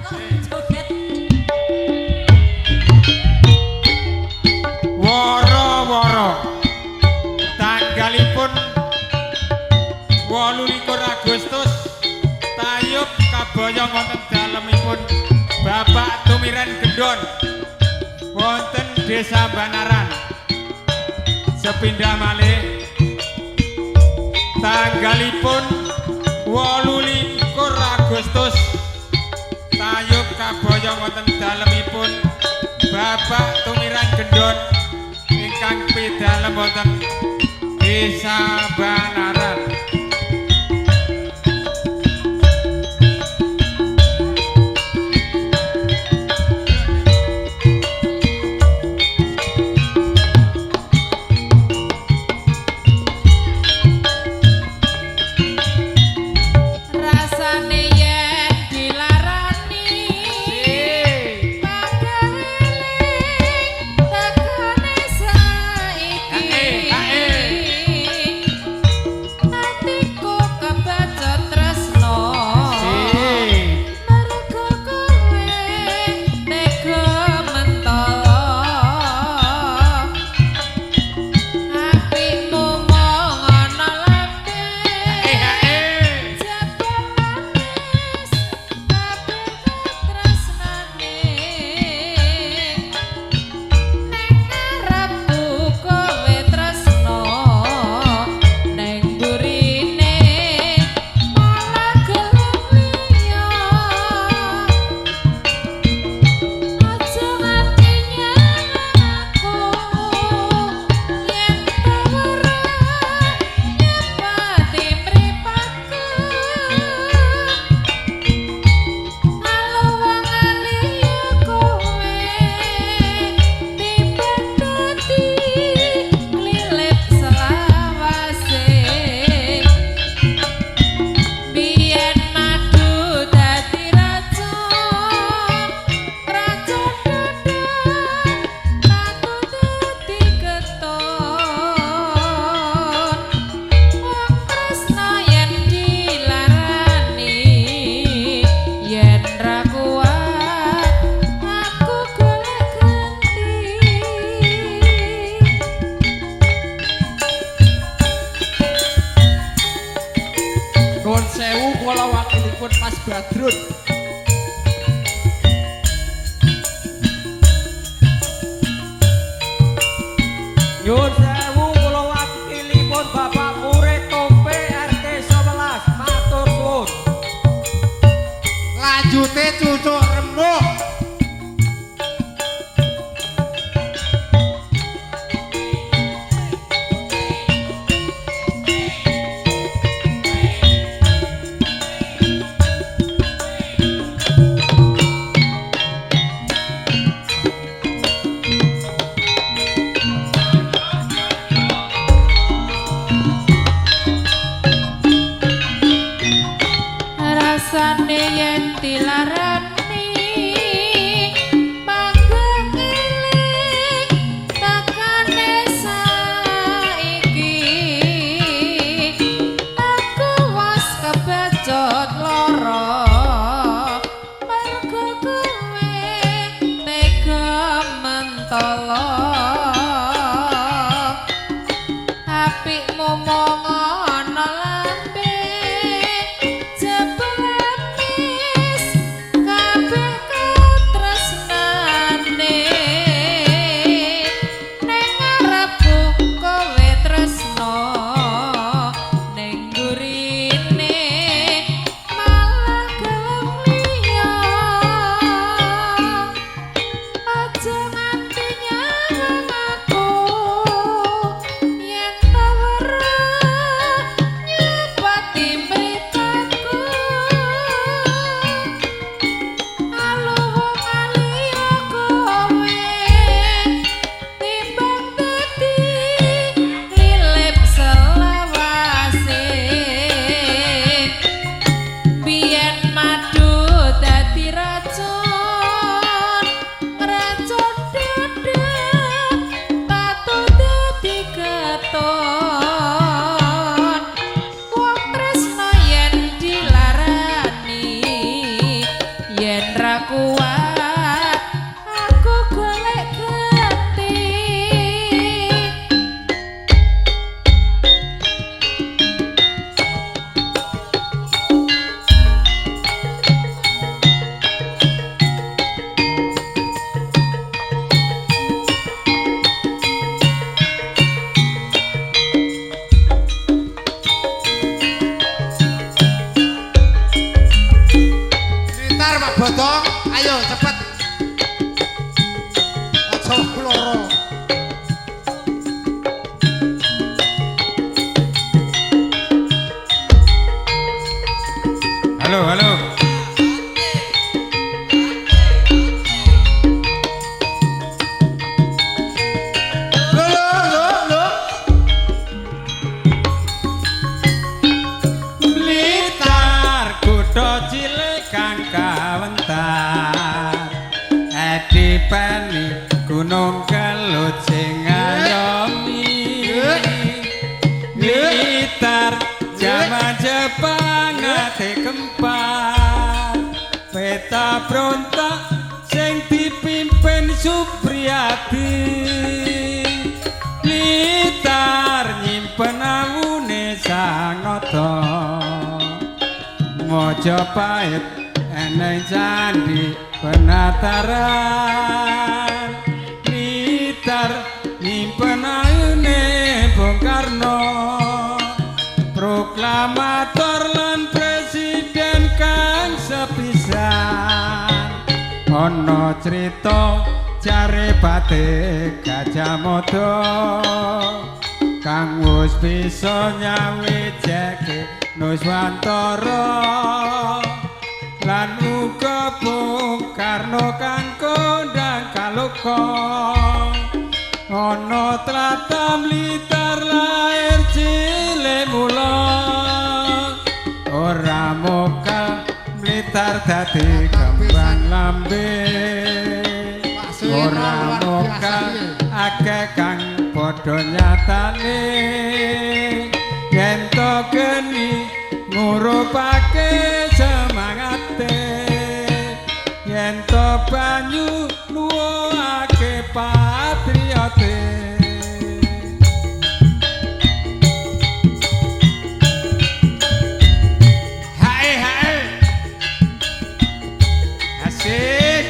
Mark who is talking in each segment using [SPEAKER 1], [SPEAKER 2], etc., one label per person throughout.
[SPEAKER 1] Kok joget.
[SPEAKER 2] Woro-woro. Tanggalipun 28 Agustus tayub kaboyong wonten dalemipun Bapak Tumiran Gendon wonten Desa Banaran. Sepindah malih tanggalipun 28 Agustus tayub kaboyong wonten dalemipun Bapak Tumiran Gendon ingkang pidalem wonten Desa Banaran.
[SPEAKER 1] Rasane yen dilarani pagaweling tekane saiki. Atiku kebacut tresno mergo kowe tega mentolo. Apikmu mung ana lambe jebul manis kabeh katresnane. Neng ngarepku kowe tresno, neng burine malah gelem liya. Aja nganti nyang aku yen weruh nyepati mripatku. Alo wong liya kowe timbang dadi klilip selawase. Biyen madu dadi racun, racun dodol tatu dadi keton. Wong tresno yen dilarani, yen ra kuat aku golek ganti.
[SPEAKER 3] Nuwun sewu kula wakilipun Mas Badrun.
[SPEAKER 4] Nyuwun sewu kula wakilipun Bapak Murid Tompe RT 11 matur suwun.
[SPEAKER 2] Lanjute cucuk remuk.
[SPEAKER 1] Rasane yen dilarani mangga eling takane saiki. Aku wis kebacut lara mergo kowe tega mentolo. Apikmu mung ana lambe jebul amis kabeh. Ora kuat aku golek ganti.
[SPEAKER 5] Blitar Pak Bodong, ayo cepet. Aja loro.
[SPEAKER 2] Halo, halo.
[SPEAKER 5] Lho lho lho lho.
[SPEAKER 2] Blitar kutha cilik kang kawentar. Edi Peni Gunung Kelut sing ngayomi. Blitar jaman Jepang ate kempar. Peta berontak sing dipimpin Supriyadi. Blitar nyimpen awune Sang Nata. Majapahit eneng candi penataran. Blitar nyimpen ayune Bung Karno. Proklamator lan presiden kang sepisan. Ana crita jare batik Gajah Mada kang wis bisa nyawijeke Nuswantara lan uga Bung Karno kang kondang kaloka. Ana tlatah Blitar lair cilik mula ora mokal Blitar dadi kembang lambe.
[SPEAKER 5] Pak Suweno
[SPEAKER 2] Ora
[SPEAKER 5] luar biasa
[SPEAKER 2] mokal
[SPEAKER 5] iki.
[SPEAKER 2] akeh kang padha nyatane yen to geni ngurupake semangate yen to banyu nuwuhake patriote. Hae hae. Asik.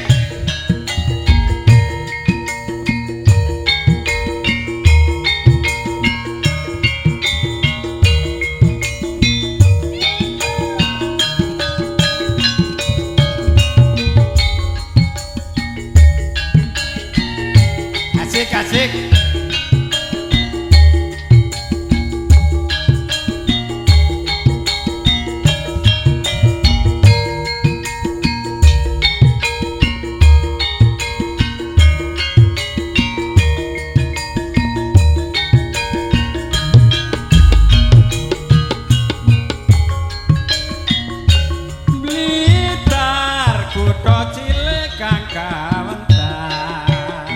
[SPEAKER 2] Asik asik. Blitar kutha cilik kang kawentar.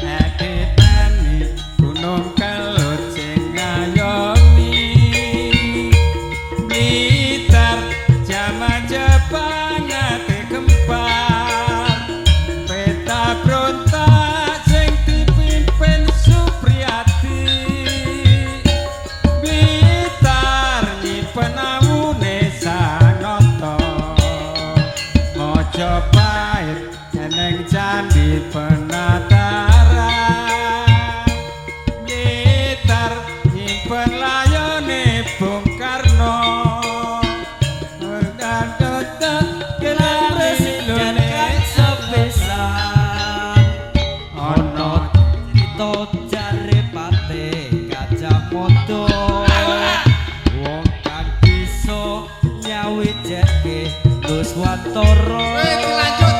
[SPEAKER 2] Edi Peni Gunung Kelut sing ngayomi. Blitar jaman Jepang ate kempar. Peta berontak sing dipimpin Supriyadi. Blitar nyimpen awune Sang Nata. Majapahit eneng candi penataran. Blitar nyimpen layone Bung Karno.
[SPEAKER 4] Lan presiden kang sepisan. Ana crita jare Patih Gajah Mada. Wong kang bisa nyawijeke Nuswantara.
[SPEAKER 5] Weh dilanjut.